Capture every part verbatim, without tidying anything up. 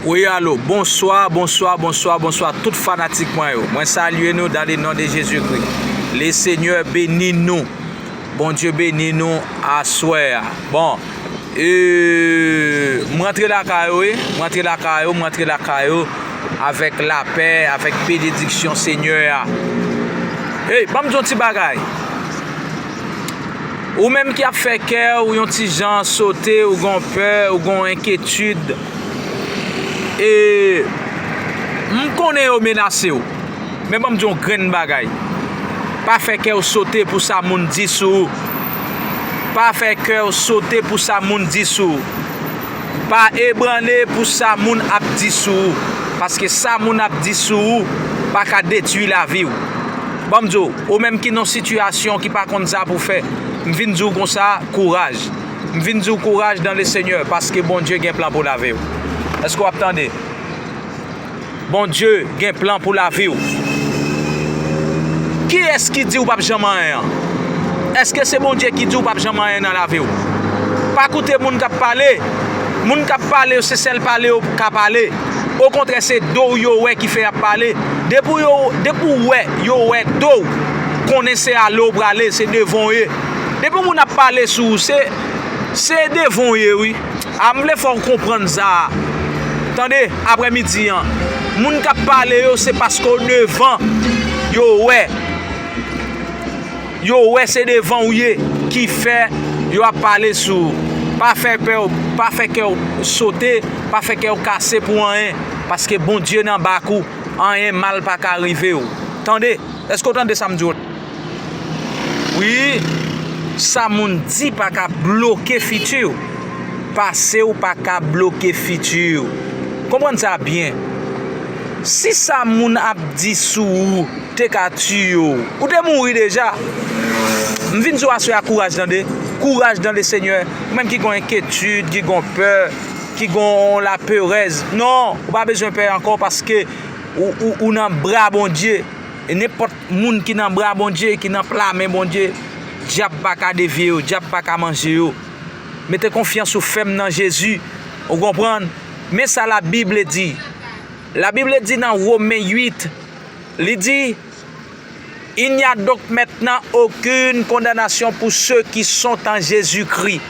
Wi, alo, bonswa, bonswa, bonswa, bonswa, tout fanatik mwen yo. Mwen salye nou dans le nom de Jésus-Christ. Le Senyè beni nou. Bondye beni nou aswè a. Bon, e, m rantre lakay ou, wi. M rantre lakay ou, m rantre lakay ou avèk lapè, avèk benediksyon Senyè a. Hey, ban m di yon ti bagay. Ou menm ki ap fè kè w yon ti jan sote, ou gon pè, ou gon enkyetid, e m konnen yo menase w. Men ban m di w yon grenn bagay. Pa fè kè w sote pou sa moun di sou ou. Pa fè kè w sote pou sa moun di sou ou. Pa ebranle pou sa moun ap di sou ou. Paske sa moun ap di sou ou pa ka detwi lavi w. Ban m di w, ou menm ki nan sitiyasyon ki pa konn sa pou fè, m vin di w konsa, kouraj. M vin di w kouraj dans le Senyè, paske Bondye gen plan pou lavi w. Èske w ap tande? Bondye gen plan pou lavi w. Kiyès ki di w p ap janm anyen an? Èske se Bondye ki di w p ap janm anyen nan lavi w? Pa koute moun k ap pale. Moun k ap pale yo, se sèl pale yo ka pale. Okontrè, se do w yo wè ki fè y ap pale. Depi yo, depi w wè yo wè do w, konnen se ale w prale, se devan w ye. Depi moun ap pale sou ou, se, se devan w ye, wi. A, m vle fè w konprann sa a. Tande, aprèmidi an, moun k ap pale yo, se paske w devan yo wè. Yo wè se devan w ye ki fè yo ap pale sou ou. Pa fè pè w, pa fè kè w sote, pa fè kè w kase pou anyen, paske Bondye nan bak ou, anyen mal pa ka rive w. Tande, èske w tande sa m di w la? Wi, sa moun di pa ka bloke fiti w. Pase w pa ka bloke fiti w. Konprann sa byen. Si sa moun ap di sou ou te ka tiye w, ou te mouri deja. M vin di w aswè a kouraj, tande. Kouraj dans le Senyè. Ou menm ki gon enkyetid, ki gon pè, ki gon laperèz. Non, ou pa bezwen pè ankò paske ou, ou, ou nan bra Bondye. E nenpòt moun ki nan bra Bondye, ki nan pla men Bondye, dyab pa ka devye yo, dyab pa ka manje yo. Mete konfyans ou fèm nan Jezi. Ou konprann? Men sa Labib di. Labib di nan Women uit, li di, Il n'y a donc maintenant aucune condamnation pour ceux qui sont en Jésus-Christ.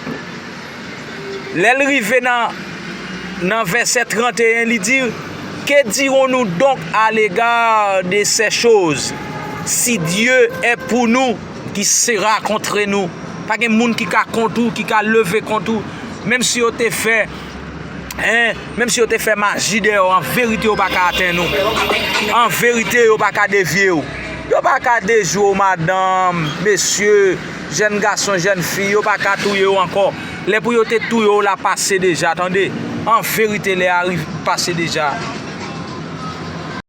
Lè l rive nan, nan vèsè trannteyen, li di, Que dirons-nous donc à l'égard de ces choses? Si Dieu est pour nous, qui sera contre nous? Pa gen moun ki ka kont ou, ki ka leve kont ou. Menm si yo te fè, en, menm si yo te fè maji dèyè w, an verite, yo pa ka atenn ou. An verite, yo pa ka devye w. Yo pa ka dejwe w, madanm, mesye, jèn gason, jèn fi, yo pa ka touye w ankò. Lè pou yo te touye w la pase deja, tande. An verite, lè a rive pase deja.